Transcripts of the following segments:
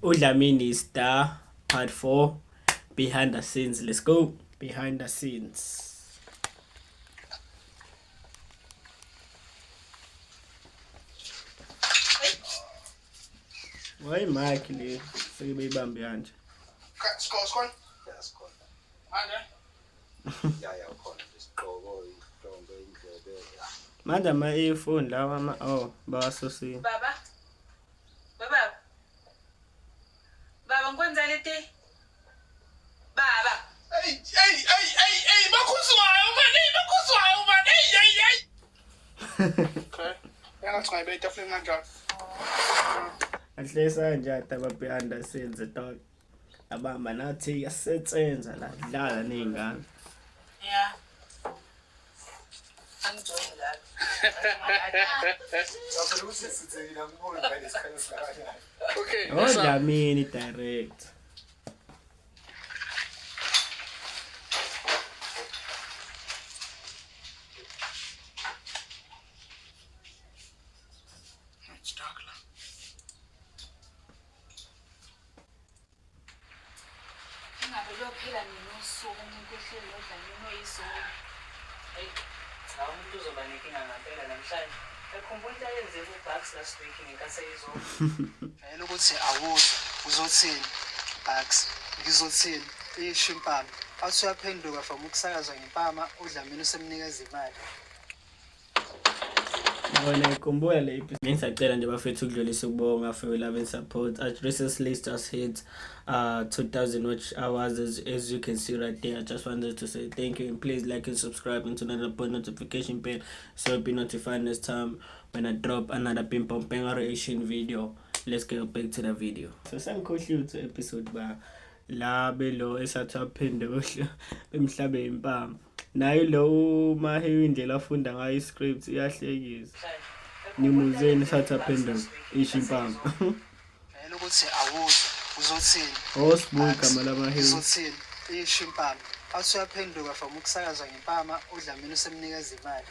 UDlamini Star Part 4 Behind the Scenes. Let's go. Behind the scenes. Why mic le seke beyibambe kanje? Score, score. Ya sikhona. Manje. Ya ya ukhona nje isigqoko, ihlombe, indlebe. Ya. Manje ama-earphone lawa ama oh bawasusile. Baba. Baba. Baba ngikwenzele iti. Baba. Hey, hey, hey, hey, hey, bakhuzwayo man, hey, bakhuzwayo man, hey, hey, hey. Okay. Engathi ngayibeka etafuleni kanjalo. Ahlesa kanje aba behind the scenes dog. Abamba nathi yasetsenza la dlala nezingane. Yeah. Angijoyini la. Ngicela ukuthi sithekile angiboni ngale sikhathi singakanani. Okay. Oh Dlamini direct. It's dark la. Ingabe kuyophela nini usuku umuntu ehleli nodlamini oyizolo. Hey, cha umuntu uzoba nenkinga ngampela namhlanje. Ekhumbula into ayenze ku-Bucks last week ngenkathi eyizolo. Jwayela ukuthi awuzwa uzothini Bucks ngizothini isho impama athi uyaphenduka from ukusakazwa ngempama uDlamini usemnikeza imali. Ngibona ikhumbula le episode. Ngisacela nje bafethu ukudlulisa ukubonga for your love and support. I recently just hit 2000 watch hours as you can see right there. I just wanted to say thank you and please like and subscribe and turn on the post notification bell so you'll be notified next time when I drop another Pim Pam Penga reaction video. Let's go back to the video. So sengikhohliwe ukuthi episode ba la belo esathi aphinde bemhlabe impama. Naye lo mahewu indlela afunda ngayo iscript iyahlekisa. Nimuzeni sathi aphenduka isho impama. Jwayela ukuthi awuzwa uzothini Osbu Bucks igama lamahewu. ngizothini isho impama athi uyaphenduka from ukusakazwa ngempama uDlamini usemnikeza imali.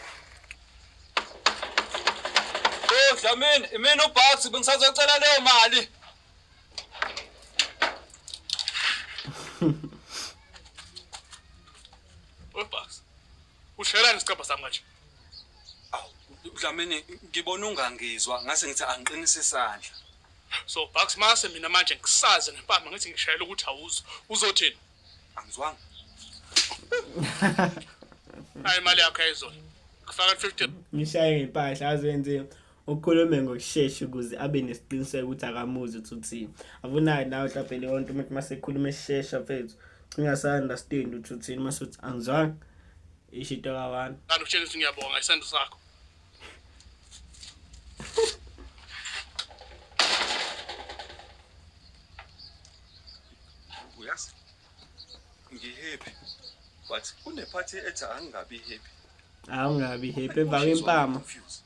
Oh Dlamini, imina uBucks bengisazocela leyo mali. Webucks. Ushelani isicabha sami kanje? Awu Dlamini, ngibona ungangizwa ngase ngithi angiqinise isandla. So Bucks mase mina manje ngisaze ngempama ngithi ngishayela ukuthi awuzwa. Uzothini? Angizwanga. Hayi imali yakho ayizona. Kufaka 50 Ngishaye ngempahla azenze ukhulume ngokushesha ukuze abe nesiqiniseko ukuthi akamuzi ukuthi uthini. Avunayo nawe mhlawumbe leyo nto umuntu mase ekhuluma eshesha mfethu. Ungasa-understand ukuthi uthini mase uthi angizwanga. Isho into ka-one. rand ukutshela ukuthi ngiyabonga isendo sakho. Uyazi? Ngihappy. But kunephathi ethi angingabi happy. Awungabi happy emva kwempama. Confused.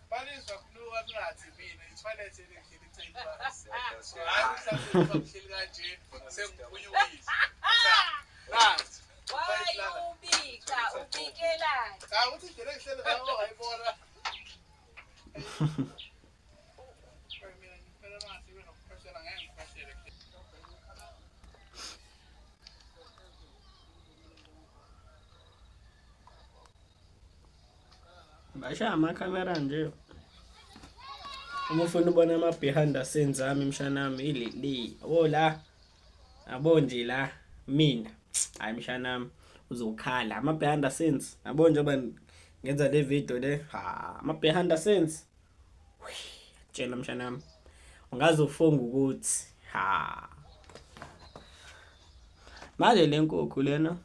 Balizwa kunuka kungathi mina ithoilet elihleli eceleni kwami. Hayi mhlawumbe ngihleli kanje sengiphunyukile. Nansi. Why ubika ubikelani? Cha uthi indlela engihleli ngayo wayibona. Mina ngicela mase ibe nokukhwehlela ngeke ngikhwehlele. Bashaya amakhamera nje. Uma ufuna ubona ama behind the scenes ami mshanami ileli. Yabo la. Yabo nje la mina. Hayi mshanami uzokhala ama behind the scenes. Yabo njengoba ngenza le video le. Ha, ama behind the scenes. Tshela mshanami. Ungaze ufunga ukuthi ha. Manje le nkukhu lena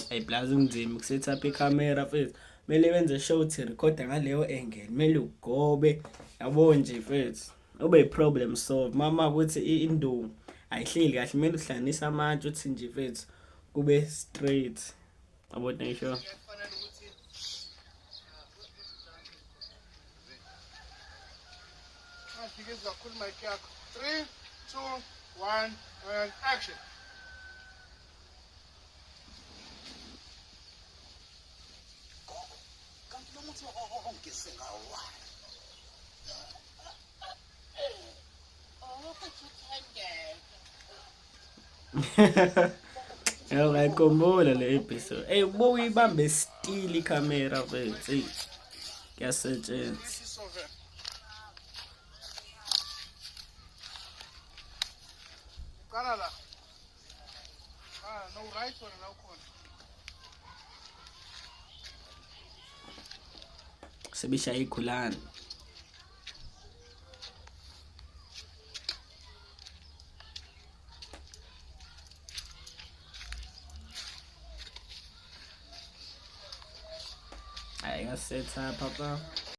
Hey plus kunzima ukuset up ikhamera mfethu. Kumele wenze sure ukuthi rekhoda ngaleyo angle. Kumele ugobe yabo nje mfethu. Ube i-problem solve. Mama ukuthi induku ayihleli kahle kumele uhlanganise amatshe uthi nje mfethu kube straight. Yabo ngisho. Ngifike kakhulu mic yakho. 3 2 1 and action. Kanti lo muthi ongigezise ngawo wani? Yo ngayikhumbula le episode. Ey ubuyibambe still ikhamera mfethu. Ey. Kuyasetshenzwa. Isisove. Qala la. Ah, no right wena la ukhona. Sebishaya ikhulana. Hayi ngasetha papa.